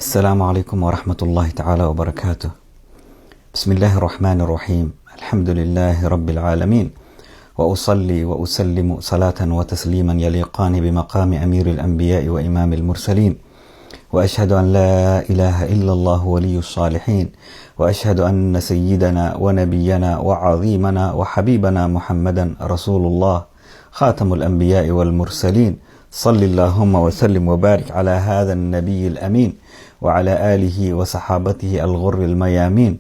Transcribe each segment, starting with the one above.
السلام عليكم ورحمة الله تعالى وبركاته. بسم الله الرحمن الرحيم. الحمد لله رب العالمين، وأصلي وأسلم صلاة وتسليما يليقان بمقام أمير الأنبياء وإمام المرسلين، وأشهد أن لا إله إلا الله ولي الصالحين، وأشهد أن سيدنا ونبينا وعظيمنا وحبيبنا محمدا رسول الله خاتم الأنبياء والمرسلين. صل اللهم وسلم وبارك على هذا النبي الأمين وعلى آله وصحابته الغر الميامين،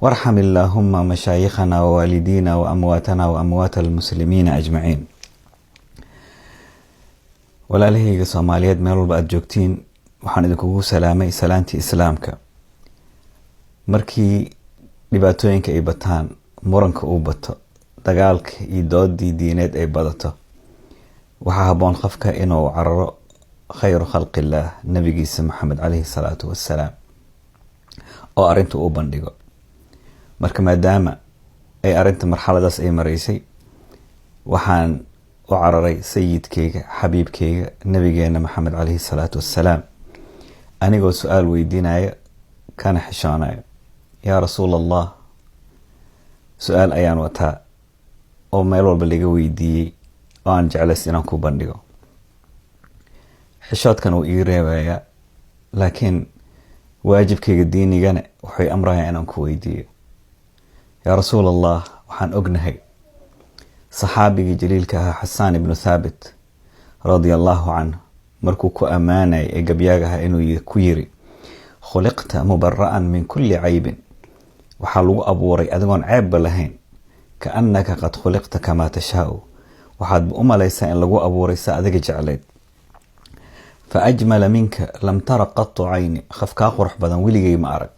وارحم اللهم مشايخنا ووالدينا وأمواتنا وأموات المسلمين أجمعين. Walaalahayga Soomaaliyeed, meel walba aad joogtiin, waxaan idinkugu salaamay salaantii Islaamka. Markii dhibaatooyinka ay bataan, muranka uu bato, dagaalka iyo doodii diineed ay badato, waxaa habboon qofka inuu cararo khayru khalqillaah, nabigiisa Maxamed caleyhi salaatu wassalaam, oo arrinta uu bandhigo. Marka maadaama ay arrinta marxaladaas ay maraysay, waxaan u cararay sayidkeyga, xabiibkeyga, nabigeena Maxamed caleyhi salaatu wassalaam, anigoo su-aal weydiinayo kana xishoonayo. Yaa Rasuul Allah, su-aal ayaan wataa oo meel walba laga weydiiyey oo aan jeclays inaan ku bandhigo. Xishoodkan uu ii reebayaa, laakiin waajibkayga diinigana wuxuu amrayaa inaan ku weydiiyo. Yaa Rasuul Allah, waxaan ognahay saxaabigii jaliilka ahaa Xasaan ibnu Thaabit radia allahu canhu markuu ku ammaanayay ee gabyaaga ahaa inuu ku yiri: "Khuliqta mubara'an min kulli caybin." Waxaa lagu abuuray adigoon ceebba lahayn. "Kaannaka qad khuliqta kamaa tashaau." Waxaad u malaysaa in lagu abuuray sa adiga jeclayd. "Fa ajmala minka lam tara qatu cayni." Qof kaa qurux badan weligay ma arag.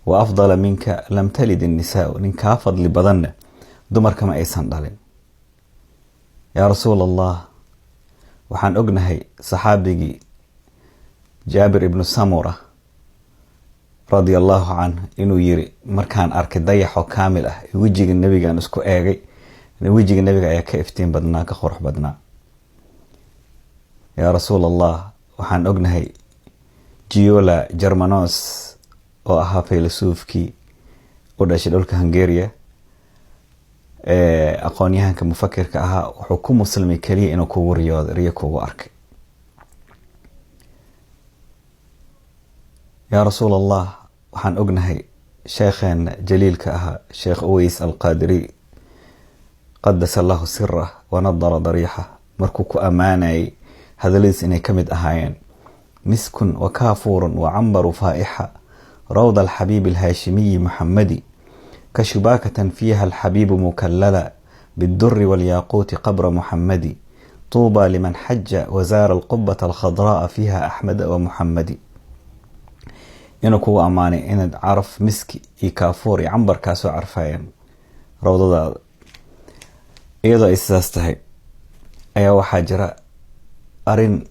"Wa afdala minka lam talid innisaau." Nin kaa fadli badanna dumarka ma aysan dhalin. Yaa Rasuul Allah, waxaan ognahay saxaabigii Jaabir ibnu Samura radia allahu canh inuu yiri: "Markaan arkay dayaxoo kaamil ah, wejiga nebigaan isku eegay, wejiga nebiga ayaa ka iftiin badnaa, ka qurux badnaa." Yaa Rasuul Allah, waxaan ognahay Giola Germanos oo ahaa faylasuufkii u dhashay dhulka Hungaria, aqoon-yahanka mufakirka ahaa, wuxuu ku muslimay keliya inuu kugu riyooday, riyo kugu arkay. Yaa Rasuul Allah, waxaan ognahay sheekheena jaliilka ahaa, Sheekh Uweys Alqaadiri, qadasa allahu sirah wanadara dariixa, markuu ku ammaanayay hadaladiis inay ka mid ahaayeen: "Miskun wa kaafuurun wa cambaru faa'ixa rawda alxabiibi alhaashimiyi muxamadi, ka shubaakatan fiiha alxabiibu mukallala biduri walyaaquuti qabra muxamadi, tuuba liman xaja wazaara alqubata alkhadra'a fiiha axmeda wa muxamadi." Inuu kugu ammaanay inaad caraf miski iyo kaafuur iyo cambar kaasoo carfayeen rawdadaada. Iyadoo ay sidaas tahay ayaa waxaa jira arrin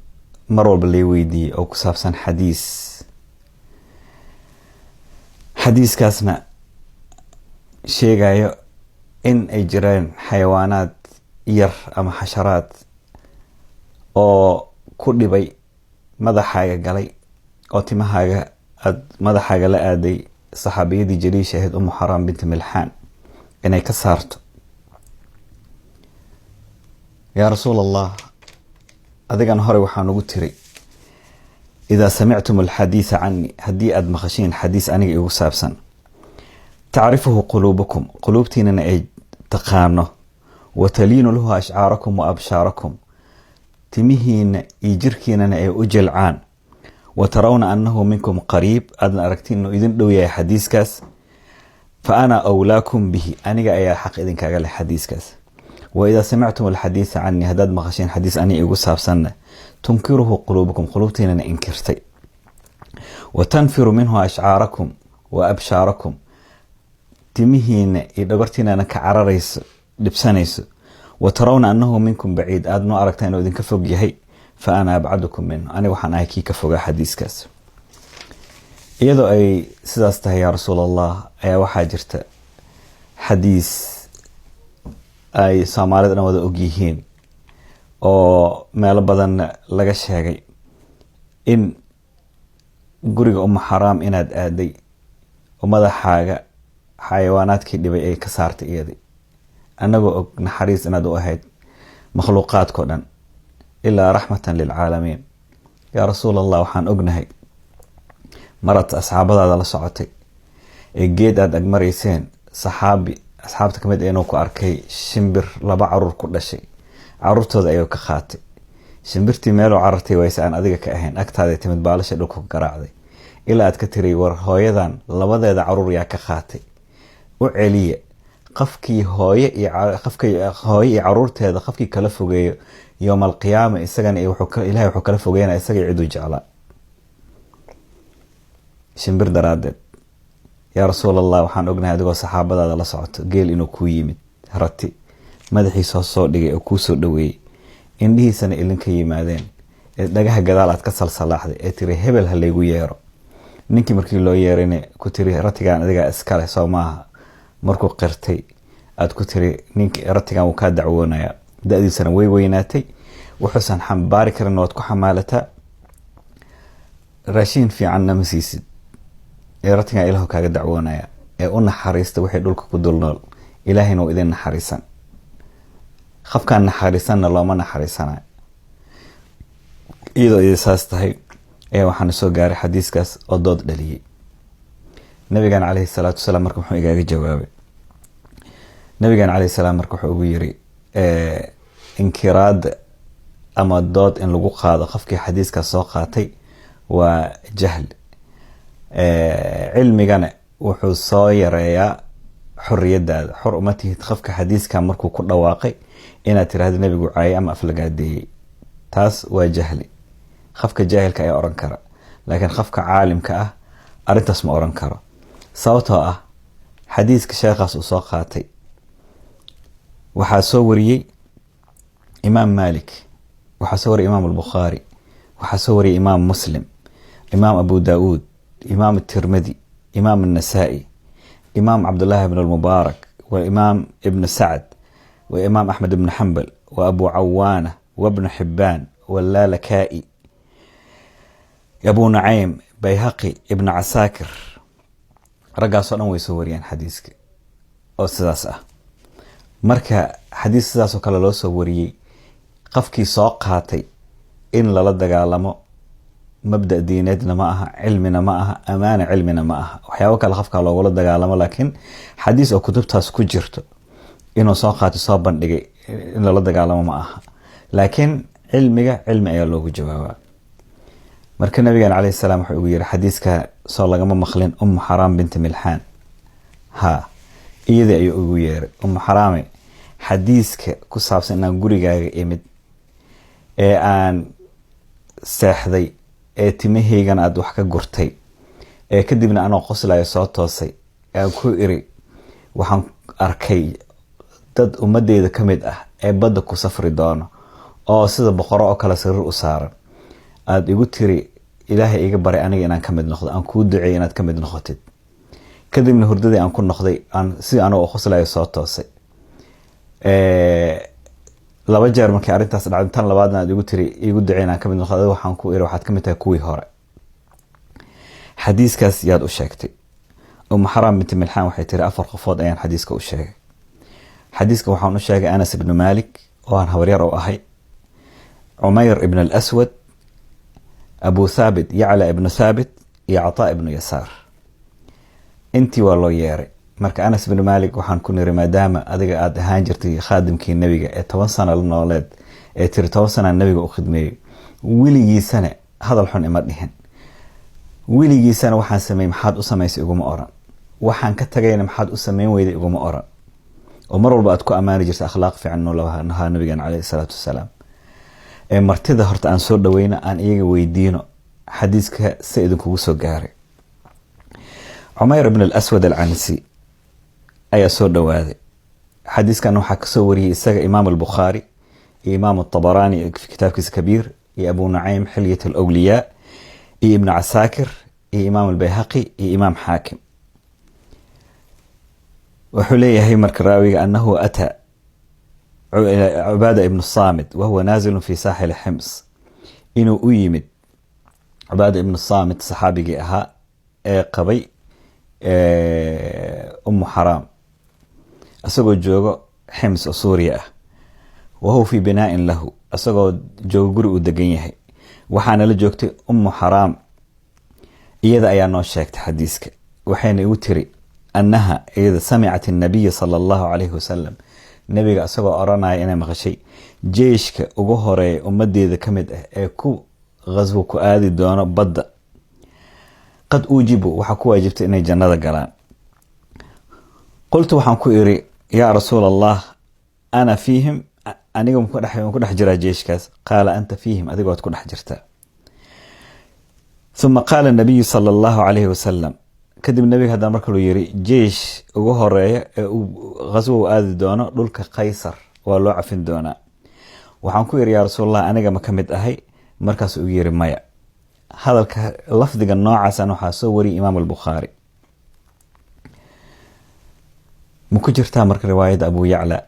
mar walba lay weydiiyey oo ku saabsan xadiis. Xadiiskaasna sheegayo in ay jireen xayawaanaad yar ama xasharaad oo ku dhibay, madaxaaga galay oo timahaaga aada madaxaaga la aaday saxaabiyadii jaliisha ahayd Umu Xaraam binti Milxaan inay ka saarto. Yaa Rasuul Allah, adigan hore waxaa nugu tiri: "Idaa samictum alxadiisa cani," haddii aada maqashiin xadiis aniga igu saabsan, "tacrifuhu quluubukum," quluubtiinana ay taqaano, "wa taliinu lahu ashcaarakum wa abshaarakum," timihiina iyo jirkiinana ay u jilcaan, "wa tarawna annahu minkum qariib," aadna aragtiin inuu idin dhow yahay xadiiskaas, "fa ana awlaakum bihi," aniga ayaa xaq idinkaga leh xadiiskaas. "Wa idaa samictum alxadiisa canii," haddaad maqasheen xadiis aniga igu saabsanna, "tunkiruhu quluubukum," quluubtiinana inkirtay, "wa tanfiru minhu ashcaarakum wa abshaarakum," timihiina iyo dhogortiinana ka cararayso, dhibsanayso, "wa tarawna annahu minkum baciid," aada noo aragtaa inuu idinka fog yahay, "fa ana abcadukum minhu," aniga waxaan ahay kii ka fogaa xadiiskaas. Iyadoo ay sidaas tahay, yaa Rasuul Allah, ayaa waxaa jirta xadiis ay Soomaalida dhan wada ogyihiin oo meelo badanna laga sheegay in Guriga Umu Xaraam inaad aaday oo madaxaaga xayawaanaadkii dhibay ay ka saartay iyadii, annagoo og naxariis inaad u ahayd makhluuqaadkao dhan, ilaa raxmatan lilcaalamiin. Yaa Rasuul Allah, waxaan ognahay marad asxaabadaada la socotay ee geed aada agmarayseen, saxaabi asxaabta kamid inuu ku arkay shimbir laba caruur ku dhashay, caruurtooda ayuu ka qaatay. Shimbirtii meeloo carartay wayse aan adiga ka ahayn, agtaaday timid, baalasha dhulka ku garaacday, ilaa aad ka tiri: "War, hooyadan labadeeda caruur yaa ka qaatay? U celiya." Qofkii hooye iyo qofkii hooye iyo caruurteeda qofkii kala fogeeyo, yowma alqiyaama isagana Ilahay wuxuu kala fogeynaya isaga ciduu jeclaa, shimbir daraaddeed. Yaa Rasuul Allah, waxaan ognahay adigoo saxaabadaada la socoto geel inuu kuu yimid, rati madaxiisa hoos soo dhigay oo kuu soo dhaweeyey, indhihiisana ilin ka yimaadeen, ee dhagaha gadaal aad ka salsalaaxday, ee tiri: "Hebel ha laygu yeero." Ninkii markii loo yeerayna ku tiri: "Ratigan adigaa iskale, soo maaha?" Markuu qirtay aad ku tiri: "Nink ratigan wuu kaa dacwoonayaa, da-diisana way weynaatay, wuxuusan xambaari karin waad ku xamaalataa, raashiin fiicanna ma siisid, ee ratigan Ilahu kaaga dacwoonaya, ee u naxariista wixii dhulka ku dul nool, Ilaahayna wuu idin naxariisan, qofkaan naxariisanna looma naxariisanayo." Iyadoo idin saas tahay ayaa waxaana soo gaaray xadiiskaas oo dood dhaliyey. Nabigan caleyhi salaatu wasalaam marka muxuu igaaga jawaabay? Nabigan caleyhi salaam marka wuxuu ugu yiri, inkiraada ama dood in lagu qaado qofkii xadiiskaas soo qaatay waa jahl, cilmigana wuxuu soo yareeyaa xoriyadaada. Xor uma tihid qofka xadiiska markuu ku dhawaaqay inaad tirahdo nebigu caayay ama aflagaadeeyey. Taas waa jahli, qofka jaahilka ayaa oran kara, laakiin qofka caalimka ah arrintaas ma oran karo, sababtoo ah xadiiska sheekhaas uu soo qaatay waxaa soo wariyey Imaam Malik, waxaa soo wariyey Imaam Albukhaari, waxaa soo wariyey Imaam Muslim, Imaam Abu Daauud, Imaam Tirmidi, Imaam Annasaa-i, Imaam Cabdullaahi ibn almubaarak, wa Imaam Ibnu Sacd, wa Imaam Axmed ibnu Xambal, wa Abu Cawaana, wabnu Xibaan, walaalakaai, Abu Nucaym, Bayhaqi, Ibnu Casaakir. Raggaasoo dhan way soo wariyaan xadiiska oo sidaas ah. Marka xadiis sidaasoo kale loo soo wariyey, qofkii soo qaatay in lala dagaalamo mabda diineedna ma aha, cilmina ma aha, amaana cilmina ma aha. Waxyaabo kale qofkaa loogula dagaalamo, laakiin xadiis oo kutubtaas ku jirto inuu soo qaato, soo bandhigay, in lala dagaalamo ma aha. Laakiin cilmiga cilmi ayaa loogu jawaabaa. Marka nabigan caleyhi salaam wuxuu ugu yiri: "Xadiiska soo lagama maqlin Umu Xaraam binti Milxaan?" Ha, iyadii ayuu ugu yeeray: "Umu Xaraame, xadiiska ku saabsan inaan gurigaaga imid ee aan seexday, ee timahaygana aada wax ka gurtay, ee kadibna anoo qoslayo soo toosay, aan ku iri waxaan arkay dad ummadeyda ka mid ah ee badda ku safri doono oo sida boqoro oo kale sariir u saaran, aada igu tiri Ilaahay iga baray aniga inaan ka mid noqdo, aan kuu duceeyay inaad ka mid noqotid, kadibna hurdadii aan ku noqday, aan si anoo qoslayo soo toosay laba jeer, markii arrintaas dhacday, tan labaadna aad igu tiri igu ducey inaan ka mid noqdo, adiga waxaan ku iri waxaad ka mid tahay kuwii hore, xadiiskaas yaad u sheegtay?" Umu Xaraam binti Milxaan waxay tiri: "Afar qofood ayaan xadiiska u sheegay. Xadiiska waxaan u sheegay Anas ibnu Malik oo aan habaryar u ahay, Cumayr ibn Alaswad, Abu Thaabit, Yacla ibnu Thaabit iyo Cataa ibnu Yasaar." Intii waa loo yeeray. Marka Anas ibnu Malik waxaan ku niri: "Maadaama adiga aada ahaan jirtay khaadimkii nebiga ee 10 sano la nooleed, ee tiri 10 sana nebiga u khidmeeyey, weligiisana hadal xun ima dhihin, weligiisana waxaan sameeyey maxaad u samaysay iguma oran, waxaan ka tagayna maxaad u sameyn weyday iguma oran, oo mar walba aad ku ammaani jirta akhlaaq fiican noo lahaa nabigan caleyhi salaatu wasalaam, ee martida horta aan soo dhaweyno, aan iyaga weydiino xadiiska si idinkugu soo gaaray." Cumayr ibn Alaswad Alcansi ayaa soo dhawaaday. Xadiiskan waxaa kasoo wariyey isaga Imaam Albukhaari iyo Imaam Atabaraani fi kitaabkiisa Kabiir, iyo Abu Nucaym Xilyat Alawliyaa, iyo Ibnu Casaakir, iyo Imaam Albayhaqi, iyo Imaam Xaakim. Wuxuu leeyahay marka raawiga anahu ataa Cubaada ibnu Saamit wahuwa naazilun fi saaxili Xims, inuu u yimid Cubaada ibnu Saamit, saxaabigii ahaa ee qabay Umu Xaraam, isagoo joogo Xims oo Suuriya ah, wahuwa fii binaain lahu, isagoo joogo guri uu degan yahay, waxaana la joogtay Umu Xaraam. Iyada ayaa noo sheegtay xadiiska, waxayna igu tiri annaha iyada samicat annabiya sala Allahu calayhi wasalam, nebiga isagoo oranaya inay maqashay: jeeshka ugu horeeya ummadeeda ka mid ah ee ku khaswo ku aadi doono badda, qad uujibu, waxaa ku waajibtay inay jannada galaan. Qultu, waxaan ku iri: "Yaa Rasuul Allah, ana fiihim? Aniga maku dhex jiraa jeeshkaas?" Qaala: "Anta fiihim, adiga waad ku dhex jirtaa." Uma qaala nabiyu sala Allahu calayhi wasalam, kadib nabiga haddana mar kaluu yiri: jeesh ugu horeeya ee uu khaswo u aadi doono dhulka Qaysar waa loo cafin doonaa. Waxaan ku iri: "Yaa Rasuulallah, aniga ma ka mid ahay?" Markaasuu igu yiri: "Maya." Hadalka lafdiga noocaasan waxaa soo wariyay Imaam Albukhaari. Ma ku jirtaa marka riwaayadda Abu Yacla,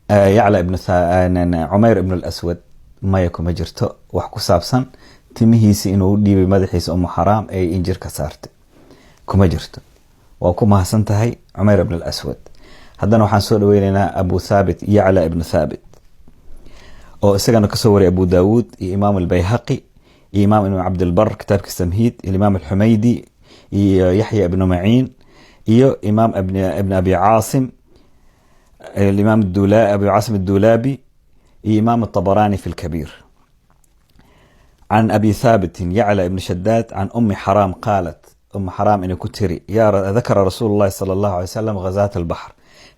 Yacla ibn Cumayr ibn Alaswad? Maya, kuma jirto wax ku saabsan timihiisi inuu u dhiibay madaxiisa Umu Xaraam ee injir ka saartay, kuma jirto. Waa ku mahadsan tahay, Cumayr ibn Alaswad. Haddana waxaan soo dhaweyneynaa Abu Thaabit, Yacla ibnu Thaabit, oo isagana kasoo wariyay Abu Daawuud iyo Imaam Albayhaqi iyo Imaam Ibn Cabdilbar kitaabkiisa Tamhiid, iyo Imaam Alxumaydi iyo Yaxya ibnu Maciin iyo Imaam Ibn Abi Caasim, imaam Abi Caasim Adulaabi iyo Imaam Atabaraani fi lkabiir, can Abi Thaabitin Yacla ibn Shadaad can Umi Xaraam qaalat, Umu Xaraam inay ku tiri: dakara Rasuulu llahi sala Allahu alay wasalam ghazaat albaxr,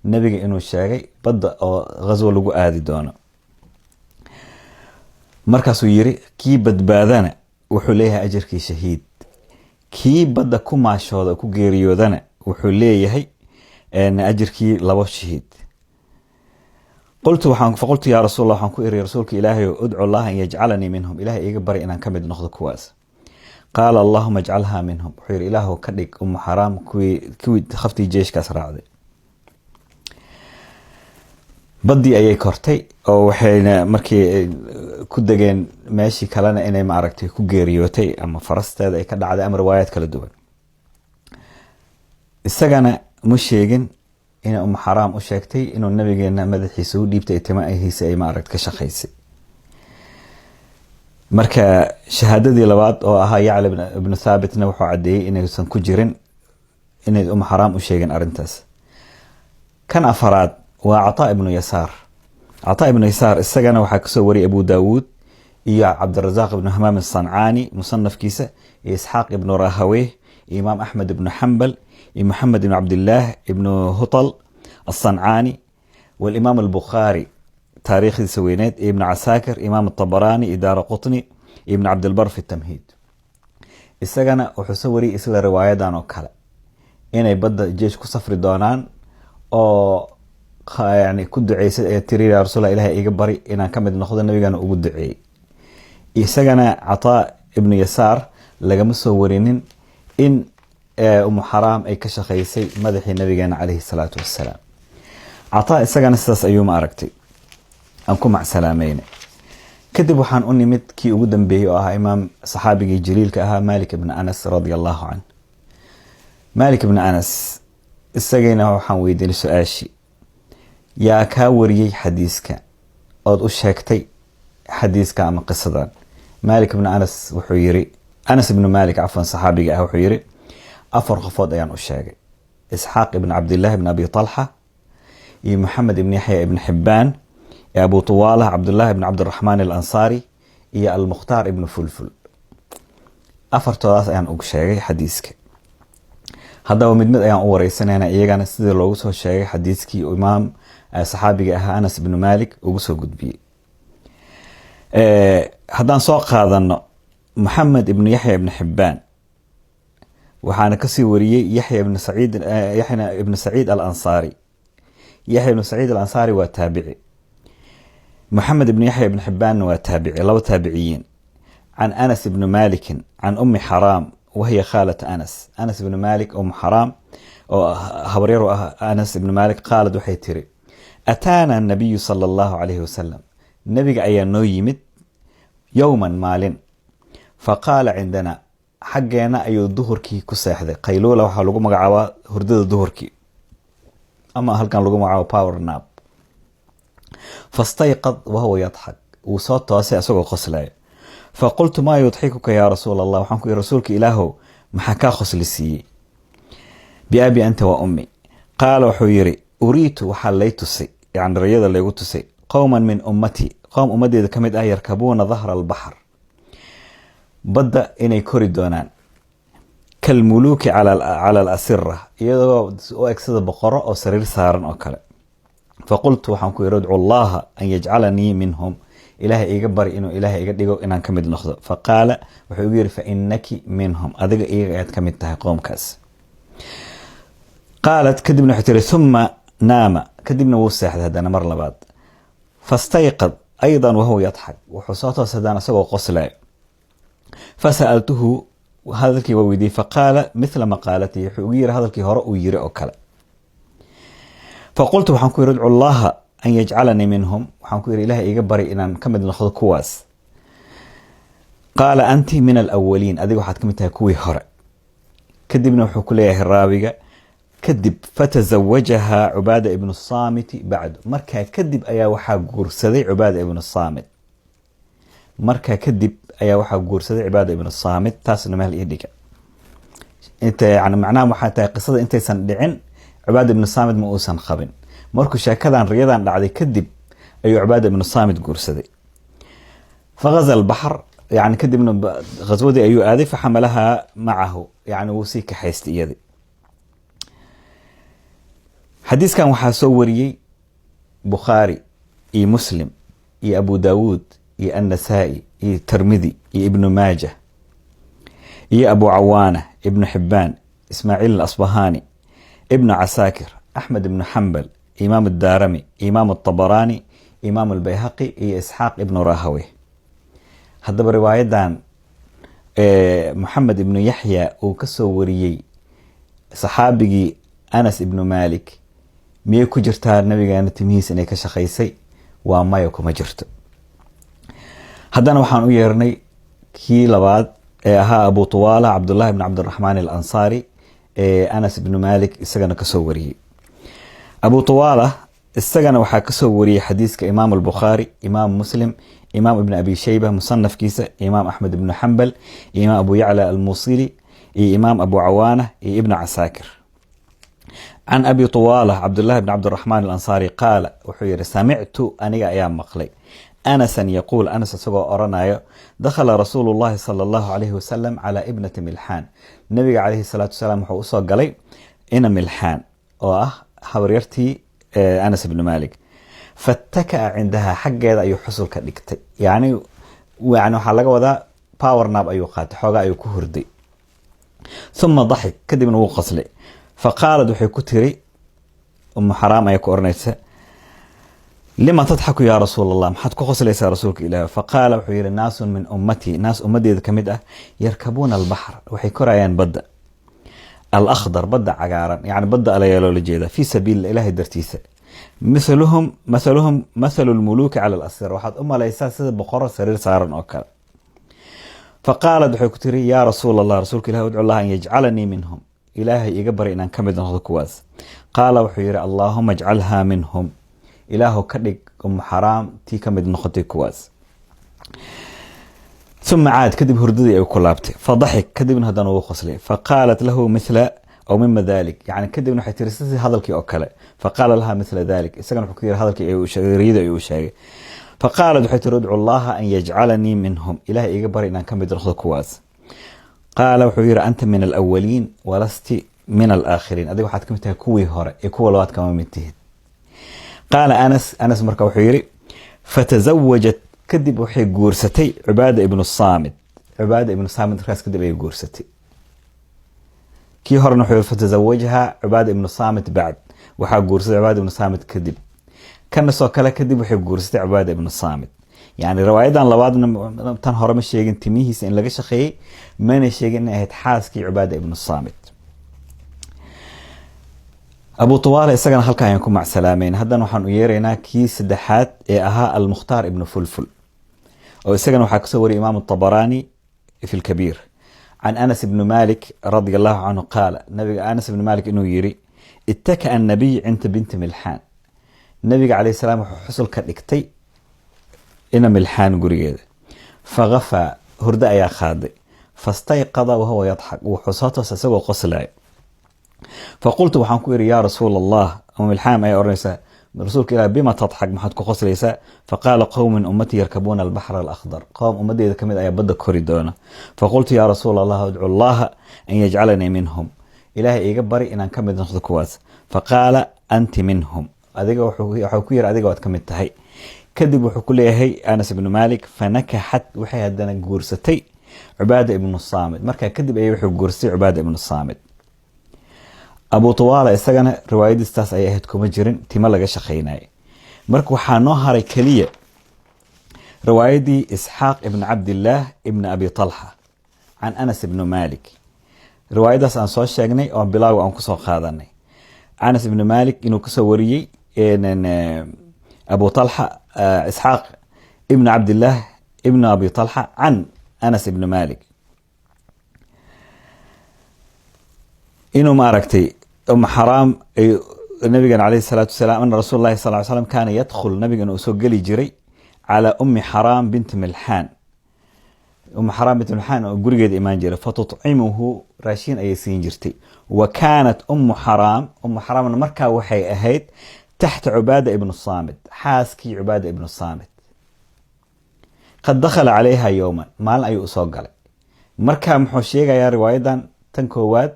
nebiga inuu sheegay badda oo ghaswo lagu aadi doono. Markaasuu yiri: kii badbaadana wuxuu leeyahay ajarkii shahiid, kii badda ku maashooda, ku geeriyoodana, wuxuu leeyahay ajirkii labo shahiid. Qultu waxaan, faqultu: "Yaa Rasuul Allah," waxaan ku iri Rasuulka Ilaahay, "udcu Allaha an yajcalanii minhum, Ilahay iga bari inaan ka mid noqdo kuwaas." Qaala: "Allahuma ajcalha minhum." Wuxuu yidhi: "Ilaahu ka dhig Umu Xaraam kuwii khaftii jeeshkaas raacday." Baddii ayay kortay oo waxayna markii ku degeen meeshii kalena inay maaragtay ku geeriyootay ama farasteeda ay ka dhacday ama riwaayaad kala duwan. Isagana ma sheegin inay Umu Xaraam u sheegtay inuu nabigeena madaxiisa u dhiibtay, timahiisa ay maaragta ka shaqaysay. Marka shahaadadii labaad oo ahaa Yacla ibnu Thaabitna wuxuu caddeeyey inaysan ku jirin inay Umu Xaraam u sheegin arrintaas. Kan afaraad waa Cataa ibnu Yasaar. Cataa ibnu Yasaar isagana waxaa kasoo wariyay Abu Daawuud iyo Cabdirasaaq ibnu Hamaam Asancaani musanafkiisa iyo Isxaaq ibnu Rahaweyh iyo Imaam Axmed ibnu Xambal iyo Maxamed ibnu Cabdillaah ibnu Hutal Asancaani walimaam Albukhaari taariikhdiisa weyneed iyo Ibnu Casaakir, Imaam Atabaraani iyo Daara Qutni iyo Ibnu Cabdilbar fi Tamhiid. Isagana wuxuu soo wariyay isla riwaayadan oo kale, inay badda jeesh ku safri doonaan oo yani ku duceysay ee tiri: "Yaa Rasuul, Ilahay iga bari inaan ka mid noqdo." Nabigana ugu duceeyey. Isagana Cataa ibnu Yasaar lagama soo warinin in Umu Xaraam ay ka shaqaysay madaxii nabigeena caleyhi salaatu wassalaam. Cataa isagana sidaas ayuu ma aragtay aan ku macsalaamayna. Kadib waxaan u nimid kii ugu dambeeyey oo ahaa imaam saxaabigii jaliilka ahaa, Malik ibn Anas radia Allahu canh. Malik ibn Anas isagayna waxaan weydiinay su-aashii: yaa kaa wariyey xadiiska ood u sheegtay xadiiska ama qisadan? Malik ibn Anas wuxuu yiri, Anas ibnu Malik cafwan, saxaabiga ah, wuxuu yiri: "Afar qofood ayaan u sheegay: Isxaaq ibn Cabdillahi ibn Abi Talxa iyo Maxamed ibn Yaxya ibn Xibbaan iyo Abu Tuwalah Cabdullahi ibn Cabdiraxmaan Alansaari iyo Almukhtaar ibnu Fulful. Afartoodaas ayaan ugu sheegay xadiiska." Haddaba mid mid ayaan u wareysanayna iyagana sidii loogu soo sheegay xadiiskii imaam saxaabiga ahaa Anas ibnu Malik ugu soo gudbiyey. Haddaan soo qaadano Maxamed ibnu Yaxya ibnu Xibbaan, waxaana kasii wariyey Yaxya ibnu Saciid, Yaxya ibnu Saciid Alansaari. Yaxya ibnu Saciid Alansaari waa taabici, Maxamed ibnu Yaxya ibnu Xibbaanna waa taabici, laba taabiciyiin. Can Anas ibni Malikin can Ummi Xaraam, wahiya khaalat Anas, Anas ibnu Malik Umu Xaraam oo habaryar u ah Anas ibnu Malik, qaalad, waxay tiri: "Ataana nabiyu sala Allahu calayhi wasalam, nebiga ayaa noo yimid, yowman, maalin, faqaala cindana Xaggeena ayuu duhurkii ku seexday. Qayluula waxaa lagu magacaabaa hurdada duhurkii, ama halkan lagu magacaabo power nap. Fastayqad wahuwa yadxak, wuu soo toosay asagoo qoslaya. Faqultu: "Maa yudxikuka, yaa Rasuul Allah?" Waxaan ku yidhi: "Rasuulka Ilaahow, maxaa kaa qosli siiyey? Biabi anta wa ummi." Qaala, wuxuu yidhi: "Uriitu, waxaa lay tusay, yani rayada laygu tusay, qowman min ummati, qowm ummadeeda ka mid ah, yarkabuuna dahra albaxr, badda inay kori doonaan, kalmuluuki cala alasira, iyadoo u eg sida boqoro oo sariir saaran oo kale. Faqultu, waxaan ku yidhi: 'Udcu Allaha an yajcalanii minhum, Ilaahay iga bari inuu Ilaahay iga dhigo inaan ka mid noqdo.' Faqaala, wuxuu igu yidhi: 'Fa inaki minhum, adiga iyaga ayaad ka mid tahay qoomkaas.'" Qaalat, kadibna waxay tiri: "Thumma naama, kadibna wuu seexday haddana mar labaad. Fastayqad aydan wahuwa yadxak, wuxuu soo toosay haddana isagoo qoslaya. Fasa'altuhu, hadalkii waa weydiiyey. Faqaala mithla maqaalatihi, wuxuu ugu yiri hadalkii hore uu yiri oo kale. Faqultu, waxaan ku yidhi: 'Udcu Allaha an yajcalanii minhum, waxaan ku yidhi: 'Ilahay iga bari inaan ka mid noqdo kuwaas.' Qaala: 'Anti min alawaliin, adiga waxaad ka mid tahay kuwii hore.'" Kadibna wuxuu ku leeyahay raawiga: kadib "Fatazawajaha Cubaada ibnu Saamiti bacdu." Markaa kadib ayaa waxaa guursaday Cubaada ibnu Saamit. Markaa kadib ayaa waxaa guursaday Cibaada ibnu Saamit. Taasna meel ii dhiga. Inta yani macnaha waxaa tahay, qisada intaysan dhicin Cibaada ibnu Saamit ma uusan qabin. Markuu sheekadan riyadan dhacday kadib ayuu Cibaada ibnu Saamit guursaday. "Fagaza albaxr," yani kadibna ghaswadii ayuu aaday. "Faxamalaha macahu," yani wuu sii kaxaystay iyadii. Xadiiskan waxaa soo wariyey Bukhaari iyo Muslim iyo Abu Daawuud iyo Annasaa'i iyo Tirmidi iyo Ibnu Maaja iyo Abu Cawaana, Ibnu Xibbaan, Ismaaciil Alasbahani, Ibnu Casaakir, Axmed ibnu Xambal, Imaam Addaarami, Imaam Atabaraani, Imaam Albayhaqi iyo Isxaaq ibnu Rahawe. Haddaba riwaayadan Moxamed ibnu Yaxya uu ka soo wariyey saxaabigii Anas ibnu Malik, miyay ku jirtaa nabigeena timihiis inay ka shaqaysay? Waa maya, kuma jirto. Haddana waxaan u yeernay kii labaad ee ahaa Abu Tuwaala Cabdullahi ibn Cabdiraxmaan Alansaari ee Anas ibnu Malik isagana kasoo wariyey. Abu Tuwaala isagana waxaa kasoo wariyey xadiiska Imaam Albukhaari, Imaam Muslim, Imaam Ibn Abi Shayba musanafkiisa, Imaam Axmed ibnu Xambal, Imaam Abu Yacla Almusili iyo Imaam Abu Cawaana iyo Ibnu Casaakir. Can Abi Tuwaala Cabdullahi bn Cabdiraxmaan Alansaari qaala, wuxuu yihi: "Samictu, aniga ayaa maqlay, Anasan yaquul, Anas isagoo oranayo: dakhala Rasuulu Llahi sala Allahu calayhi wasalam calaa ibnati Milxaan." Nabiga calayhi salaatu wasalaam wuxuu usoo galay ina Milxaan oo ah habaryartii Anas ibnu Malik. "Fataka'a cindaha," xaggeeda ayuu xusulka dhigtay. Yani waxaa laga wadaa power nap ayuu qaatay, xoogaa ayuu ku hurday. "Thumma daxik," kadibna wuu qoslay. "Faqaalad," waxay ku tiri, Umu Xaraam ayaa ku oranaysa: "Lima tadxaku, yaa Rasuul Allah?" Maxaad ku qoslaysaa, rasuulka Ilaah? "Faqaala," wuxuu yihi: "Naasun min ummatii," naas ummadeeda ka mid ah, "yarkabuuna albaxr," waxay korayaan badda, "alakhdar," badda cagaaran, yani badda alayaa loola jeeda, "fii sabiil, Ilahay dartiisa. Mithaluhum mathaluhum mathalu lmuluuki cala alasir," waxaad u malaysaa sida boqoro sariir saaran oo kale. "Faqaalad," waxay ku tiri: "Yaa Rasuul Allah, rasuulka Ilah, udcu Allah an yajcalanii minhum, Ilaahay iga bari inaan ka mid noqdo kuwaas. Qaala," wuxuu yihi: 'Allaahuma ajcalhaa minhum," Ilaahu ka dhig Umu Xaraam tii ka mid noqotay kuwaas. "Thumma caad," kadib hurdadii ay ku laabtay. "Fadaxik," kadibna haddana wuu qoslay. "Faqaalat lahu mithla aw mima dalik," yani kadibna waxay tiri sidii hadalkii oo kale. "Faqaala laha mithla dalik," isagana wuxuu ku yiri hadalkii riyada ayuu sheegay. "Faqaalat," waxay tiri: 'Udcu Allaha an yajcalanii minhum, Ilahay iga bari inaan ka mid noqdo kuwaas. Qaala," wuxuu yiri: 'Anta min alawaliin walasti min alaakhiriin," adiga waxaad ka mid tahay kuwii hore ee kuwa labaad kama mid tihid. Qaala Anas, Anas marka wuxuu yiri: "Fatazawajat," kadib waxay guursatay Cubaada ibnu Saamit. Cubaada ibnu Saamit markaas kadib ayay guursatay. Kii horena wuxuu yiri: "Fatazawajha Cubaada ibnu Saamit bacd," waxaa guursaday Cubaada ibnu Saamit kadib. Kana soo kale kadib waxay guursatay Cubaada ibnu Saamit. Yani riwaayadan labaadna tan hore ma sheegin timihiisa in laga shaqeeyey, mana sheegin inay ahayd xaaskii Cubaada ibnu Saamit. Abu Tuwaale isagana halka ayaan ku macsalaameyn. Haddana waxaan u yeeraynaa kii saddexaad ee ahaa Almukhtaar ibnu Fulful, oo isagana waxaa kasoo wariyay Imaam Atabaraani fi lkabiir. Can Anas ibni Malik radia Allahu canhu qaala, nabiga Anas ibni Malik inuu yiri: "Ittaka'a annabiy cinda binti Milxaan." Nabiga calayh salaam wuxuu xusul ka dhigtay ina Milxaan gurigeeda. Fagafaa, hurdo ayaa qaaday. Fastayqada wahuwa yadxak, wuxuu soo toosa isagoo qoslayo. Faqultu, waxaan ku idhi: "Yaa Rasuul Allah," ama Milxaam ayaa odhanaysaa, "Rasuulka Ilah, bima tadxak? Maxaad ku qoslaysaa?" Faqaala: "Qowmun min ummatii yarkabuuna albaxra alakhdar." Qowm ummadeyda kamid ayaa badda kori doona. Faqultu: "Yaa Rasuul Allah, adcu Allaha an yajcalanii minhum." Ilaahay iiga bari inaan ka mid noqdo kuwaas. Faqaala: "Anti minhum." Adiga wuxuu ku yiri, "Adiga waad ka mid tahay." Kadib wuxuu ku leeyahay Anas ibnu Malik: fanakaxat, waxay haddana guursatay Cubaada ibnu Saamid. Markaa kadib ayay wuxuu guursatay Cubaada ibnu Saamid. Abu Tuwaala isagana riwaayadiistaas ayay ahayd, kuma jirin timo laga shaqaynayay. Marka waxaa noo haray keliya riwaayadii Isxaaq ibn Cabdillaah ibn Abi Talxa can Anas ibnu Malik, riwaayadaas aan soo sheegnay oo bilaaga aan kusoo qaadanay, Anas ibnu Malik inuu kasoo wariyey Abu Talxa, Isxaaq ibn Cabdillaah ibn Abi Talxa can Anas ibn Malik, inuu maaragtay Xaraam nabigan caleyhi salaatu wasalaam, ana rasuul lahi sal slam kaana yadkhul, nabigan uu soo geli jiray calaa Ummi Xaraam binti Milxaan, Ummi Xaraam binti Milxaan oo gurigeeda imaan jiray. Fatutcimuhu, raashin ayay siin jirtay. Wa kaanat Ummu Xaraam, Ummu Xaraamna markaa waxay ahayd taxta Cubaada ibnu Saamid, xaaskii Cubaada ibnu Saamid. Qad dakhala calayha yowman, maalin ayuu usoo galay. Marka muxuu sheegayaa riwaayadan tan koowaad?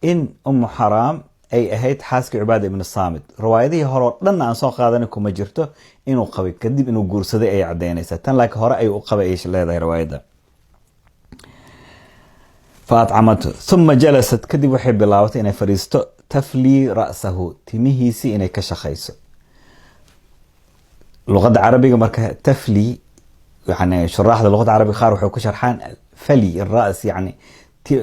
In Ummu Xaraam ay ahayd xaaskii Cubaada ibnu Saamid. Riwaayadihii hore oo dhan aan soo qaadanay kuma jirto inuu qabay. Kadib inuu guursaday ayay caddaynaysaa tan, laakiin hore ayuu u qabay ay leedahay riwaayadda. Fa atcamatu, uma jalasat, kadib waxay bilaabatay inay fadhiisto, taflii ra'sahu, timihiisii inay ka shaqayso. Luqadda Carabiga marka tafli, yani shuraaxda luqadda Carabiga qaar waxay ku sharxaan fali ras, yani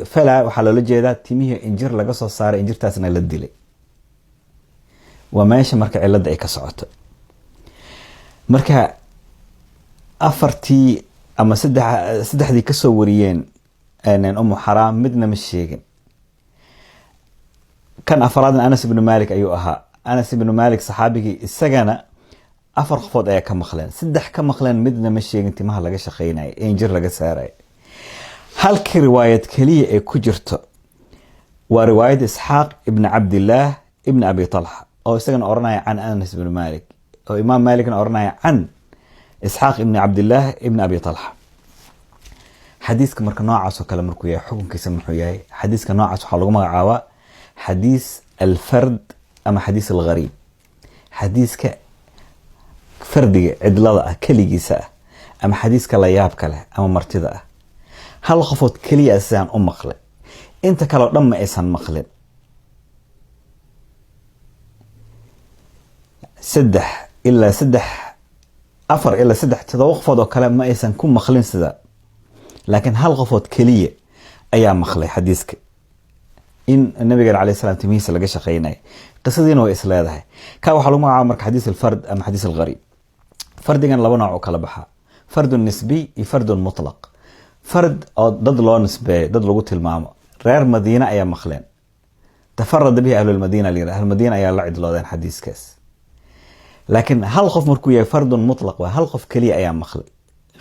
fala waxaa loola jeedaa timihii injir laga soo saaray, injirtaasna la dilay. Waa meesha marka cilada ay ka socoto. Marka afartii ama saddexdii kasoo wariyeen Umu Xaraam midna ma sheegin. Kan afaraadna Anas ibnu Malik ayuu ahaa. Anas ibnu Malik saxaabigii isagana afar qofood ayaa ka maqleen, saddex ka maqleen, midna ma sheegin timaha laga shaqeynayo ee injir laga saarayo. Halkii riwaayad keliya ee ku jirto waa riwaayad Isxaaq ibn Cabdillaah ibn Abi Talxa, oo isagana oranaya can Anas ibn Malik, oo Imaam Malikna oranaya can Isxaaq ibn Cabdillaah ibn Abi Talxa. Xadiiska marka noocaas oo kale markuu yahay, xukunkiisa muxuu yahay? Xadiiska noocaas waxaa lagu magacaabaa xadiis alfard ama xadiis alghariib, xadiiska fardiga cidlada ah, keligiisa ah, ama xadiiska layaabka leh ama martida ah. Hal qofood keliya sidaan u maqlay, inta kaleo dhan ma aysan maqlin. Saddex ilaa saddex, afar ilaa saddex, todoba qofood oo kale ma aysan ku maqlin sida, laakiin hal qofood keliya ayaa maqlay xadiiska in nabigeena alayh salam timihiisa laga shaqeynaya. Qisadiina way is leedahay. Ka waxaa lagu magacaaba marka xadiis alfard ama xadiis alghariib. Fardigan laba nooc oo kala baxaa: fardun nisbiy iyo fardun mutlaq. Fard oo dad loo nisbeeyo, dad lagu tilmaamo, reer Madiine ayaa maqleen, tafarada bihi ahlulmadiina la yiraahdo, ahlulmadiina ayaa la cidloodeen xadiiskaas. Laakiin hal qof markuu yahay, fardun mutlaq waa hal qof keliya ayaa maqlay,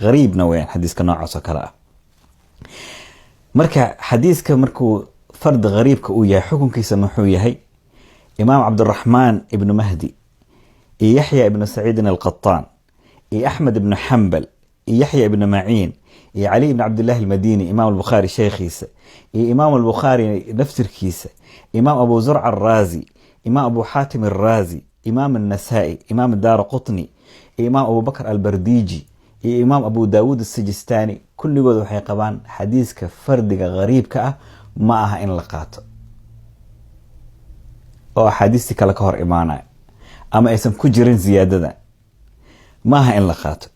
hariibna weyaan xadiiska noocaas oo kale ah. Marka xadiiska markuu fard hariibka uu yahay, xukunkiisa muxuu yahay? Imaam Cabdiraxmaan ibnu Mahdi iyo Yaxya ibnu Saciidin alqataan iyo Axmed ibnu Xambal iyo Yaxya ibnu Maciin iyo Cali ibn Cabdillahi almadini, Imaam Albukhaari sheekhiisa, iyo Imaam Albukhaari naftirkiisa, Imaam Abu Zurca alraazi, Imaam Abu Xaatim alraazi, Imaam النasaa'i, Imaam Daara Qutni iyo Imaam Abubakr Albardiji iyo Imaam Abu Daawuud asijistani, kulligood waxay qabaan xadiiska fardiga hariibka ah ma aha in la qaato oo axaadiistii kale ka hor imaanaya ama aysan ku jirin ziyaadada, ma aha in la qaato.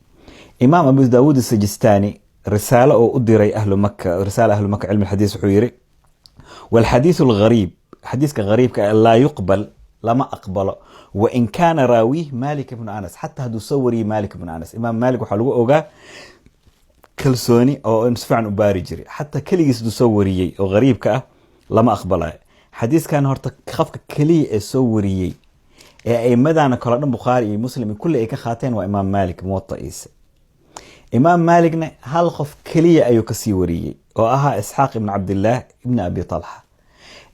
Imaam Abu Daawuud asijistani risaalo oo u diray ahlu Maka, risaala ahlu Maka cilmi alxadiis, wuxuu yiri: "Walxadiisu alghariib," xadiiska hariibka, "laa yuqbal," lama aqbalo, "wain kaana raawiih Malik ibnu Anas," xataa hadduu soo wariyey Malik ibnu Anas. Imaam Malik waxaa lagu ogaa Kalsooni oo si fiican u baari jiray, xataa keligiis haduu soo wariyey oo gariibka ah lama aqbalayo. Xadiiskan horta qofka keliya ee soo wariyey ee aimadaana kale dhan, Bukhaari iyo Muslim iyo kulli, ay ka qaateen waa Imaam Maalik Muwata'iisa. Imaam Maalikna hal qof keliya ayuu kasii wariyey oo ahaa Isxaaq ibn Cabdillaah ibni Abi Talxa.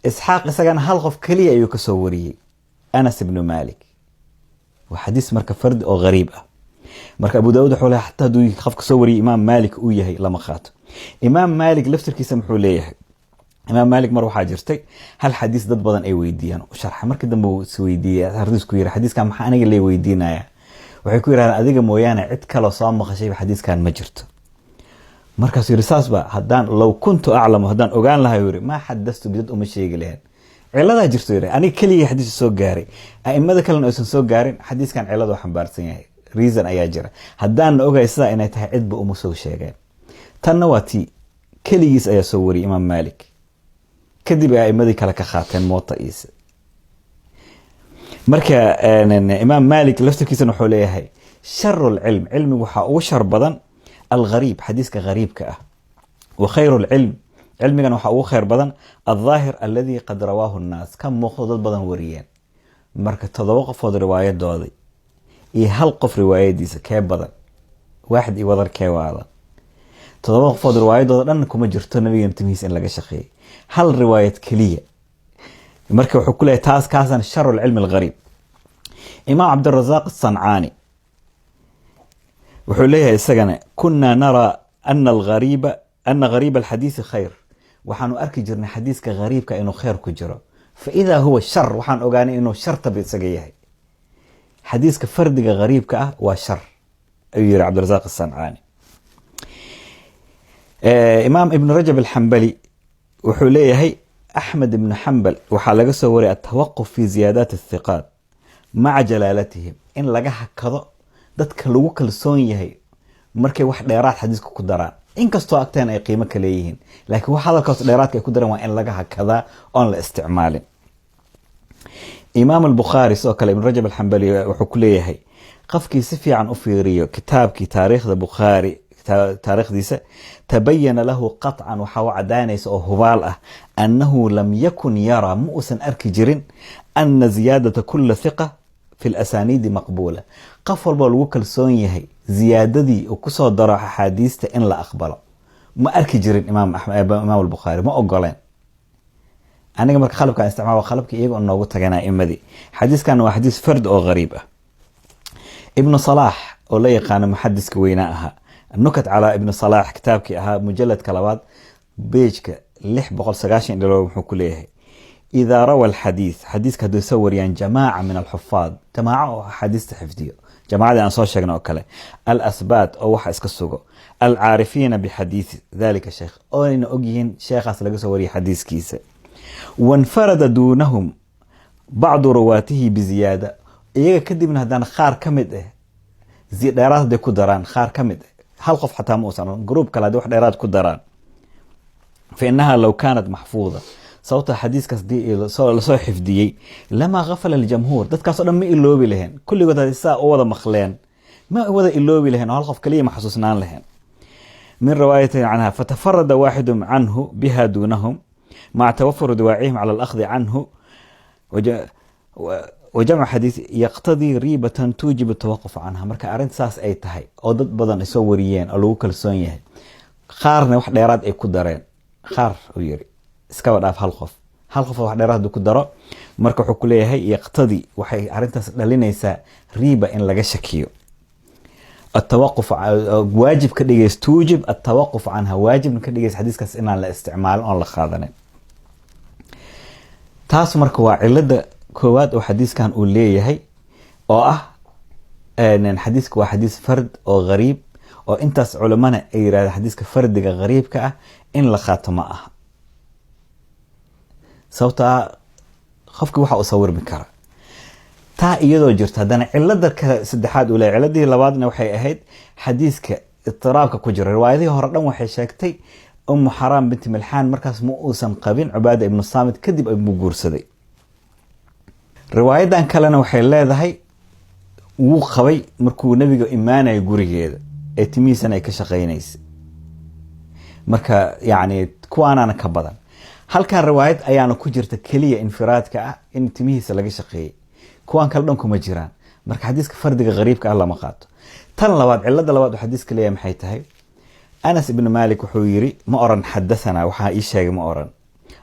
Isxaaq isagana hal qof keliya ayuu kasoo wariyey, Anas ibnu Maalik. Waa xadiis marka fardi oo gariib ah. Marka Abu Daawud wuxuu leeyahay, xataa hadduu qofka soo wariyey Imaam Maalik uu yahay, lama qaato. Imaam Maalik laftirkiisa muxuu leeyahay? Imaam Maalik mar waxaa jirtay hal xadiis dad badan ay weydiiyaan, u sharxa. Markii dambe uu is weydiiyey, ardiis ku yiri: "Xadiiskan maxaa aniga lee weydiinaya?" Waxay ku yidhahdeen: "Adiga mooyaane cid kaloo soo maqashayba xadiiskan ma jirto." Markaasuu yiri: "Saasba haddaan low kuntu aclamu, haddaan ogaan lahaa," yiri, "maa xadastu bidad, uma sheegi lahayn." Ciladaa jirto, yiri, aniga keligii xadiiska soo gaaray, aimada kalena aysan soo gaarin. Xadiiskan ciladu xambaarsan yahay, reason ayaa jira. Haddaan ogahay sidaa inay tahay, cidba uma soo sheegeen. Tanna waa tii keligiis ayaa soo wariyay Imaam Maalik, kadib ay aimadii kale ka qaateen Muwata'iisa. Marka Imaam Maalik laftirkiisana wuxuu leeyahay: sharu lcilm, cilmigu waxaa ugu shar badan alghariib, xadiiska gariibka ah. Wa khayru lcilm, cilmigan waxaa ugu khayr badan aldaahir alladii qad rawaahu nnaas, ka muuqdo dad badan wariyeen. Marka 7 qofood riwaayadooday iyo hal qof riwaayadiisa, kee badan? Waaxid iyo wadar kee waadan? 7 qofood riwaayadooda dhan kuma jirto nabigeena timihiisa in laga shaqeeyay, hal riwaayad keliya. Marka wuxuu ku leeyahay taas kaasan sharu lcilmi alghariib. Imaam Cabdirasaaq Asancaani wuxuu leeyahay isagana: kunaa naraa ana alghariiba, ana ghariiba alxadiisi khayr. Waxaanu arki jirnay xadiiska ghariibka inuu khayr ku jiro. Fa idaa huwa shar, waxaan ogaanay inuu shartaba isaga yahay. Xadiiska fardiga ghariibka ah waa shar, ayuu yihi Cabdirasaaq Asancaani. Imaam Ibn Rajab Alxambali wuxuu leeyahay: Axmed ibnu Xambal waxaa laga soo wariyay altawaquf fi ziyaadaat athiqaat maca jalaalatihim, in laga hakado dadka lagu kalsoon yahay markay wax dheeraad xadiiska ku daraan, inkastoo agteen ay qiimo ka leeyihiin, laakiin wax hadalkaas dheeraadka ay ku daraan waa in laga hakadaa oon la isticmaalin. Imaam Albukhaari sidoo kale, Ibn Rajab Alxambali wuxuu ku leeyahay: qofkii si fiican u fiiriyo kitaabkii taariikhda Bukhaari, taariikhdiisa, tabayana lahu qaطcan, waxaa u cadaanaysa oo hubaal ah, annahu lam yakun yaraa, ma uusan arki jirin, ana ziyaadata kula thiqa fi lasaniidi maqbuula. Qof walboo lagu kalsoon yahay ziyaadadii uu kusoo daro axaadiista in la aqbalo ma arki jirin. Imaam Albukhaari ma ogoleen. Aniga marka qalabkaan isticmaal waa qalabka iyaga noogu tagana imadii. Xadiiskan waa xadiis fard oo gariib ah. Ibnu Salaax oo la yaqaano muxadiska weynaa ahaa, Nukat calaa Ibnu Salaax kitaabkii ahaa, mujaladka labaad, page-ka 692, wuxuu ku leeyahay: idaa rawa alxadiis, xadiiska hadduu soo wariyaan jamaaca min alxufaad, jamaaco oo axaadiista xifdiyo, jamaacadii aan soo sheegnay oo kale, alasbaat, oo waxa iska sugo, alcaarifiina bixadiisi dalika sheekh, oonayna ogyihiin sheekhaas laga soo wariyay xadiiskiisa, wanfarada duunahum bacdu ruwaatihi biziyaada, iyaga kadibna haddana qaar ka mid ah dheeraad hadday ku daraan, qaar ka mid ah, hal qof xataa ma uusan, group kale hadday wax dheeraad ku daraan, fa inaha low kaanat maxfuuda, sababta xadiiskaas hadii lasoo xifdiyey, lamaa gafala aljamhuur, dadkaasoo dhan ma iloobi lahayn. Kulligood hadii saa u wada maqleen, ma wada iloobi lahayn oo hal qof kaliya ma xasuusnaan lahayn min riwaayatin canha. Fatafarada waaxidu canhu biha duunahum maca tawafuri dawaacihim cala alakhdi canhu wajamcu xadiis yaqtadii riibatan tuujibu tawaquf canha. Marka arrinta saas ay tahay oo dad badan ay soo wariyeen oo lagu kalsoon yahay, qaarna wax dheeraad ay ku dareen, qaar uu yiri, iskaba dhaaf hal qof, hal qof wax dheeraad ku daro, marka wuxuu ku leeyahay yaqtadi, waxay arrintaas dhalinaysaa riiba, in laga shakiyo, atawaquf waajib ka dhigays, tuujib atawaquf canha, waajibna ka dhigays xadiiskaas inaan la isticmaalin oon la qaadanin. Taas marka waa cilada koowaad oo xadiiskan uu leeyahay, oo ah xadiiska waa xadiis fard oo gariib, oo intaas culamana ay yirahdeen xadiiska fardiga gariibka ah in la qaato ma aha, sababtaa qofki waxa uu sawirmi kara. Taa iyadoo jirto, haddana cilada kale saddexaad uu leeyahay. Ciladii labaadna waxay ahayd xadiiska idtiraabka ku jira. Riwaayadihii hore dhan waxay sheegtay Umu Xaraam binti Milxaan markaas ma uusan qabin Cubaada ibnu Saamit, kadib buu guursaday. Riwaayadan kalena waxay leedahay wuu qabay markuu nabiga imaanayo gurigeeda ee timihiisana ay ka shaqeynaysa. Marka yani kuwaanaana ka badan. Halkan riwaayad ayaana ku jirta keliya infiraadka ah in timihiisa laga shaqeeyey, kuwaan kale dhan kuma jiraan. Marka xadiiska fardiga qariibka ah lama qaato. Tan labaad, cilada labaad oo xadiiska leeyahay maxay tahay? Anas ibn Malik wuxuu yiri, ma oran xadathana, waxaa ii sheegay ma oran,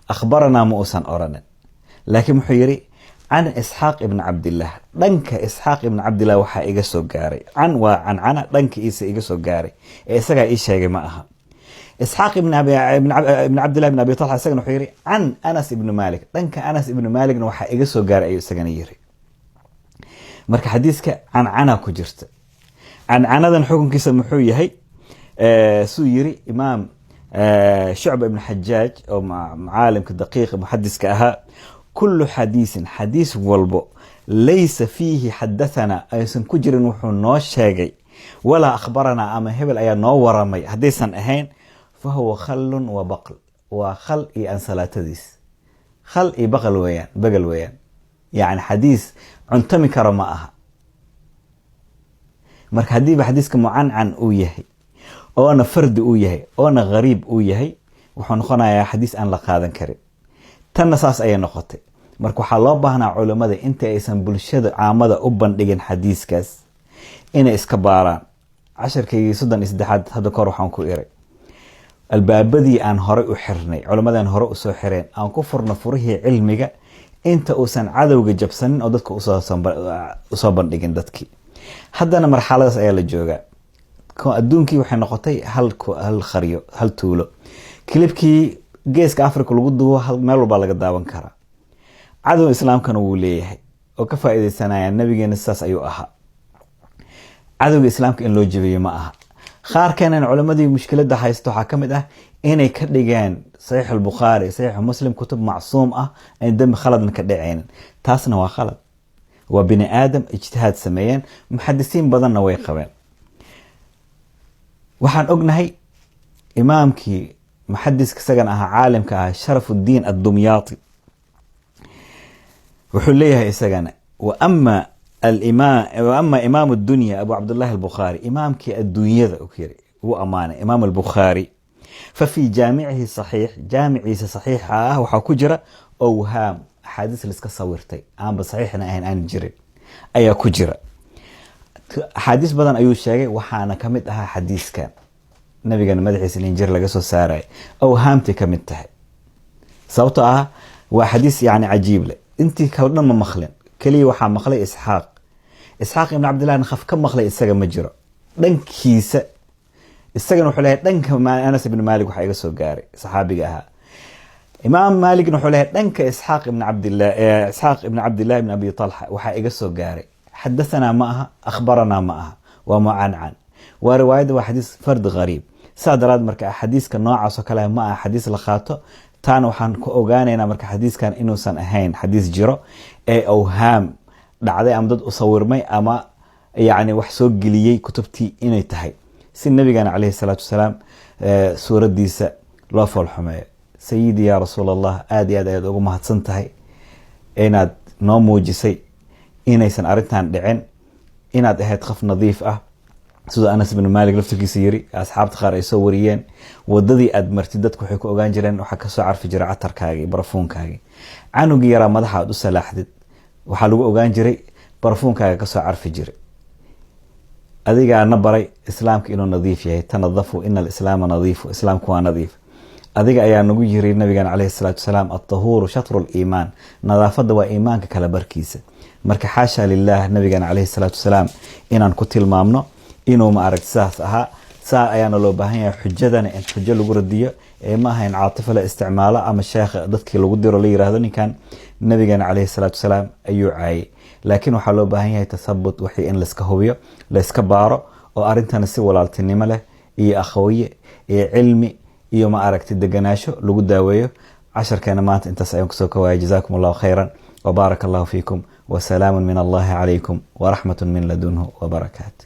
akhbaranaa ma uusan oranin, laakiin wuxuu yiri can Isxaaq ibn Cabdillah, dhanka Isxaaq ibn Cabdillah waxaa iga soo gaaray. Can waa cancana, dhanka iisa iga soo gaaray ee isagaa ii sheegay ma aha. Isxaaq ibn Cabdillah ibn Abi Talha isagana wuxuu yiri can Anas ibn Malik, dhanka Anas ibn Malikna waxaa iga soo gaaray ayuu isagana yiri. Marka xadiiska cancana ku jirta. Cancanadan xukunkiisa muxuu yahay? Suu yiri Imaam Shucba ibn Xajaaj oo macaalimka daqiiqa muxadiska ahaa: kullu xadiisin, xadiis walbo, laysa fiihi xadathana, aysan ku jirin wuxuu noo sheegay, walaa akhbaranaa, ama hebel ayaa noo waramay, haddaysan ahayn, fahuwa khallun wa baql, waa khal iyo ansalaatadiis, khal iyo baqal weeyaan, bagal weeyaan. Yani xadiis cuntami karo ma aha. Marka haddiiba xadiiska mucancan uu yahay, oona fardi uu yahay, oona gariib uu yahay, wuxuu noqonayaa xadiis aan la qaadan karin. Tanna saas ayay noqotay. Marka waxaa loo baahnaa culimmada inta aysan bulshada caamada u bandhigin xadiiskaas inay iska baaraan. Casharkaygii 33aad hadda kahor waxaan ku iray, albaabadii aan horey u xirnay, culimmadaan hore usoo xireen, aan ku furno furihii cilmiga inta uusan cadowga jabsanin oo dadka usoo bandhigin dadkii. Haddana marxaladaas ayaa la joogaa. Adduunkii waxay noqotay hal qaryo, hal tuulo. Clipkii Geeska Africa lagu dubo meel walbaa laga daawan karaa. Cadow islaamkana wuu leeyahay oo ka faaideysanaya. Nabigeena sidaas ayuu ahaa. Cadowga islaamka in loo jabiyo ma aha. Qaar keenan culimadii mushkilada haysto waxaa ka mid ah inay ka dhigeen Saxiix Albukhaari, Saxiixu Muslim kutub macsuum ah, aan dembi khaladna ka dhacaynin. Taasna waa khalad. Waa bini aadam ijtihaad sameeyeen, muxadisiin badanna way qabeen. Waxaan ognahay imaamkii muxadiska isagan ahaa, caalimka ahaa, Sharafuddiin Addumyaati, wuxuu leeyahay isagana: waama imaamu dunya Abu Cabdillahi Albukhaari, imaamkii adduunyada yiri, wuu ammaanay Imaam Albukhaari, fa fii jaamicihi saxiix, jaamiciisa saxiixa ah waxaa ku jira awhaam, axaadiis laiska sawirtay aanba saxiixna ahayn, aan jirin ayaa ku jira. Axaadiis badan ayuu sheegay, waxaana ka mid ahaa xadiiskan nabigana madaxiisa in injir laga soo saaraya. Awhaamtay ka mid tahay, sababtoo ah waa xadiis yani cajiib leh. Intii kale dhan ma maqlin, keliya waxaa maqlay Isxaaq. Isxaaq ibn Cabdillahna khaf ka maqlay isaga ma jiro dhankiisa. Isagana wuxuu leeyahay dhanka Anas ibn Malik waxaa iga soo gaaray, saxaabiga ahaa. Imaam Maalikna wuxuu leeyahay dhanka Isxaaq ibn Cabdillah, Isxaaq ibn Cabdillah ibn Abi Talxa waxaa iga soo gaaray. Xadathanaa ma aha, akhbaranaa ma aha, waa mucancan, waa riwaayadda, waa xadiis fard gariib. Saa daraad marka xadiiska noocaas oo kale ma aha xadiis la qaato. Taana waxaan ku ogaanaynaa marka xadiiskan inuusan ahayn xadiis jiro ee awhaam dhacday ama dad u sawirmay ama yacni wax soo geliyey kutubtii inay tahay, si nabigana caleyhi salaatu wasalaam suuraddiisa loo foolxumeeyo. Sayidi yaa Rasuul Allah, aada iyo aad ayaad ugu mahadsan tahay inaad noo muujisay inaysan arrintan dhicin, inaad ahayd qof nadiif ah, siduu Anas ibnu Malik laftirkiisa yiri, asxaabta qaar ay soo wariyeen. Wadadii aad martid dadku waxay ku ogaan jireen, waxaa kasoo carfi jiray catarkaagii, barafuunkaagii. Canugii yaraa madaxa aad u salaaxdid waxaa lagu ogaan jiray barafuunkaaga kasoo carfi jiray. Adigaa na baray islaamka inuu nadiif yahay: tanadafu ina alislaama nadiifu, islaamku waa nadiif. Adiga ayaa nagu yiri nabigan caleyhi salaatu wasalaam: altahuuru shatru liimaan, nadaafadda waa iimaanka kala barkiisa. Marka xaasha lilah nabigan caleyhi salaatu wasalaam inaan ku tilmaamno inuu ma aragti sidaas ahaa. Saa ayaana loo baahan yahay xujadana in xujo lagu radiyo ee ma aha in caatifo la isticmaalo ama sheekha dadkii lagu diro, la yiraahdo ninkan nabigana caleyhi salaatu wasalaam ayuu caayay. Laakiin waxaa loo baahan yahay tathabut, wixii in layska hubiyo, layska baaro, oo arrintana si walaaltinimo leh iyo akhawiye iyo cilmi iyo ma aragti deganaasho lagu daaweeyo. Casharkeena maanta intaas ayaan kusoo kowaaya. Jazaakum Allahu khayran wbaaraka Allahu fiikum, wasalaamu min Allahi calaykum waraxmat min ladunhu wabarakaatu.